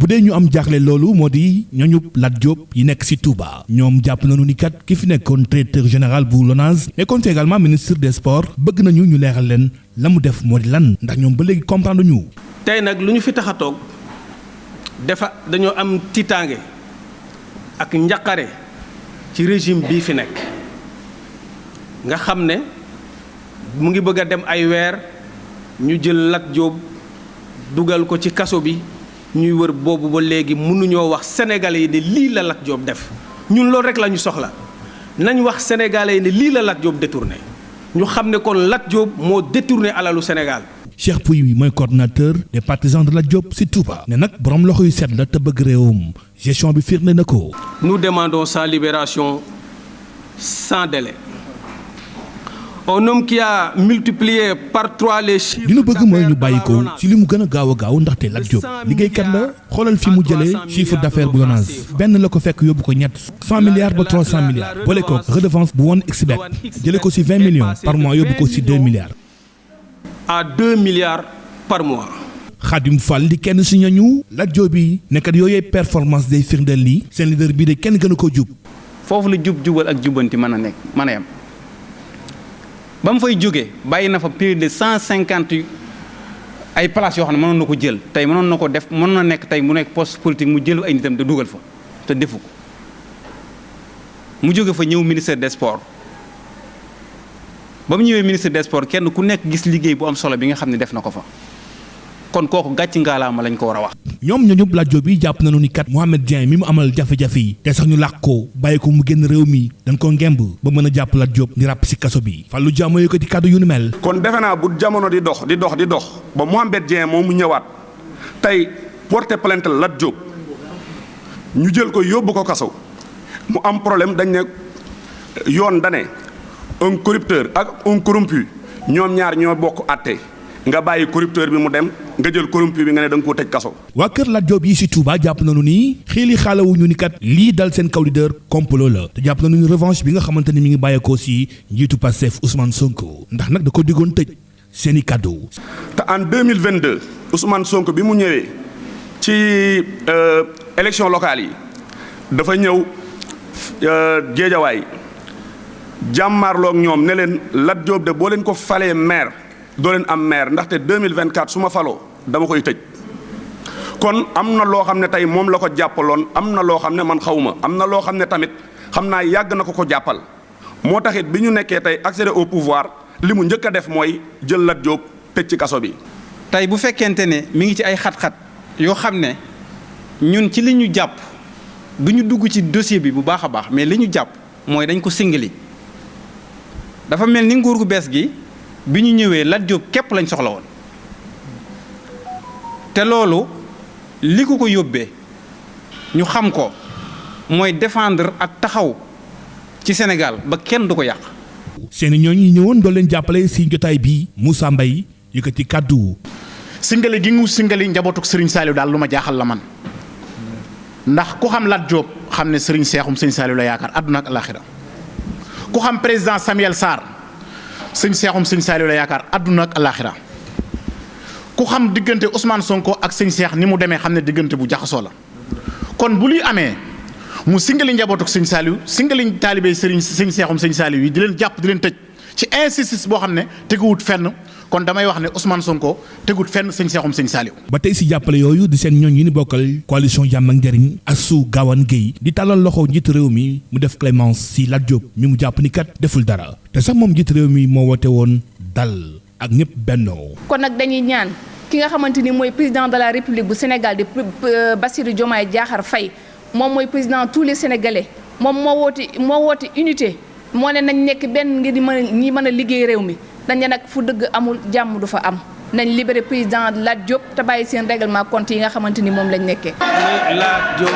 bu dee ñu am jaaxle loolu moo di ñooñu Lat Diop yi nekk ci Touba ñoom jàpp nañu ni kat ki fi nekkoon directeur général bu LONASE nekkoon fi également ministre des sports bëgg nañu ñu leeral leen la mu def moo di lan ndax ñoom ba léegi comprendre ñu. tey nag lu ñu fi tax a toog dañoo am tiitaange ak njaqare ci régime bii fi nekk nga xam ne mu ngi bëgg a dem ay weer ñu jël Lat Diop dugal ko ci kaso bi ñuy wër boobu ba léegi mënuñoo wax sénégalais yi ne lii la Lat Diop def ñun loolu rek la ñu soxla nañ wax sénégalais yi ne lii la Lat Diop détourné ñu xam ne kon Lat Diop moo détourné alalu Sénégal. Cheikh Pouy mooy coordonnateur des partisans de Lat Diop ci Touba ne nag borom loxo yu set la te bëgg réewam gestion bi firnde na ko. Nous demandons sa libération sans délai. Un homme qui a multiplié par 3 les chiffres. li nu bëgg mooy ñu bàyyi ko ci li mu gën a gaaw ndaxte Lat Diop liggéeykat la xoolal fi mu jëlee chiffre d'affaires bu LONASE benn la ko fekk yóbbu ko ñett 100 milliards ba 300 milliards boole ko redevance bu woon XBET jëlee ko ci 20 millions par mois yóbbu ko ci 2 milliards. à 2 milliards par mois. Khadim Fall di kenn ci ñooñu Lat Diop bi nekkat yooyee performance day firndeel lii seen leader bii de kenn gën a ko jub. foofu la jubal ak jubanti mën a nekk mën a yem ba mu fay jógee bàyyi na fa plus de 150 ay places yoo xam ne mënoon na ko jël tey mënoon na ko def mënoon na nekk tey mu nekk poste politique mu jël ay nitam te dugal fa te defu ko mu jóge fa ñëw ministère des sports ba mu ñëwee ministère des sports kenn ku nekk gis liggéey bu am solo bi nga xam ne def na ko fa kon kooku gàcc ngaalaama lañ ko war a wax. ñoom ñooñu Lat Diop bi jàpp nañu ni kat Mohamed Dieng mi mu amal jafe-jafe yi te sax ñu làq ko bàyyi ko mu génn réew mi dañ ko ngemb ba mën a jàpp Lat Diop ni ràpp ci kaso bi Fallou Diamo yëkkati kàddu yu ni mel. kon defe naa bu jamono di dox ba Mohamed Dieng moom mu ñëwaat tey porter plainte Lat Diop ñu jël ko yóbbu ko kaso mu am problème dañ ne yoon dane un corrupteur ak un corrompu ñoom ñaar ñoo bokk àtte nga bàyyi corrupteur bi mu dem nga jël corrompu bi nga ne da nga koo tëj kaso. waa kër Lat Diop yi ci Touba jàpp nañu ni xiili xaalawuñu ni kat lii dal seen kaw leader complot la te jàpp nañu ni revanche bi nga xamante ni mi ngi bàyyeekoo ci njiitu Pastef Ousmane Sonko ndax nag da ko diggoon tëj seeni kàddu. te en 2022 Ousmane Sonko bi mu ñëwee ci élection locale yi dafa ñëw Géejawaay jàmmaarloog ñoom ne leen Lat Diop de boo leen ko falee maire doo leen am maire ndaxte 2024 su ma faloo dama koy tëj kon am na loo xam ne tey moom la ko jàppaloon am na loo xam ne man xawma am na loo xam ne tamit xam naa yàgg na ko jàppal moo taxit bi ñu nekkee tey accéder au pouvoir li mu njëkk a def mooy jël Lat Diop tëj ci kaso bi. tey bu fekkente ne mi ngi ci ay xat-xat yoo xam ne ñun ci li ñu jàpp du ñu dugg ci dossier bi bu baax a baax mais li ñu jàpp mooy dañ ko singali dafa mel ni nguur gu bees gi bi ñu ñëwee Lat Diop képp lañ soxla woon te loolu li ko yóbbee ñu xam ko mooy défendre ak taxaw ci Sénégal ba kenn du ko yàq. seeni ñooñu ñi ñëwoon doon leen jàppale ci jotaay bi Moussa Mbaye yëkkati kàddu. singali gi mu singali njabootuk Serigne Saliou daal lu ma jaaxal la man ndax ku xam Lat Diop xam ne Serigne Seexum Serigne Saliou la yaakaar àdduna ak alaaxira ku xam président Samuel Sarr sëñ Seexum sëñ Saliou la yaakaar àdduna ak alaaxira ku xam diggante Ousmane Sonko ak sëñ Seex ni mu demee xam ne diggante bu jaxasoo la kon bu luy amee mu singali njabootuk sëñ Saliou singali taalibe sëñ Seexum sëñ Saliou yi di leen jàpp di leen tëj ci injustice boo xam ne teguwut fenn kon damay wax ne Ousmane Sonko tegut fenn sëñ Seexum sëñ Saliou. ba tey ci jàppale yooyu di seen ñooñ yi ni bokkal coalition Jàmm ak Njariñ Assou Gawane Gueye di tàllal loxo njiitu réew mi mu def clémence ci Lat Diop mi mu jàpp ni kat deful dara te sax moom njiitu réew mi moo woote woon dal ak ñëpp bennoo. kon nag dañuy ñaan ki nga xamante ni mooy président de la république bu Sénégal di Bassirou Diomaye Diakhar Faye moom mooy président tous les Sénégalais moom moo woote unité moo ne nañ nekk benn ngir ñi mën a liggéey réew mi. dañ ne nag fu dëgg amul jàmm du fa am nañ libéré président Lat Diop te bàyyi seen règlement compte yi nga xamante ni moom lañ nekkee. Lat Diop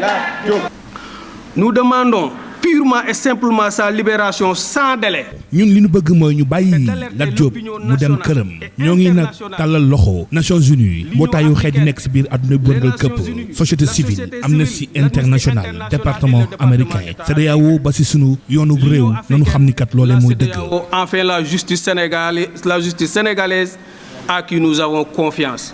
Lat Diop. Nous demandons purement et simplement sa libération sans délai. ñun li ñu bëgg mooy ñu bàyyi Lat Diop mu dem këram ñoo ngi nag tàllal loxo Nations Unies mbootaayu xeet yi nekk si biir àdduna bi wërngal këpp société civile Amnesty International département américain CEDEAO ba si sunu yoonu réew nañu xam ni kat loolee mooy dëgg. Enfin la justice sénégalaise à qui nous avons confiance.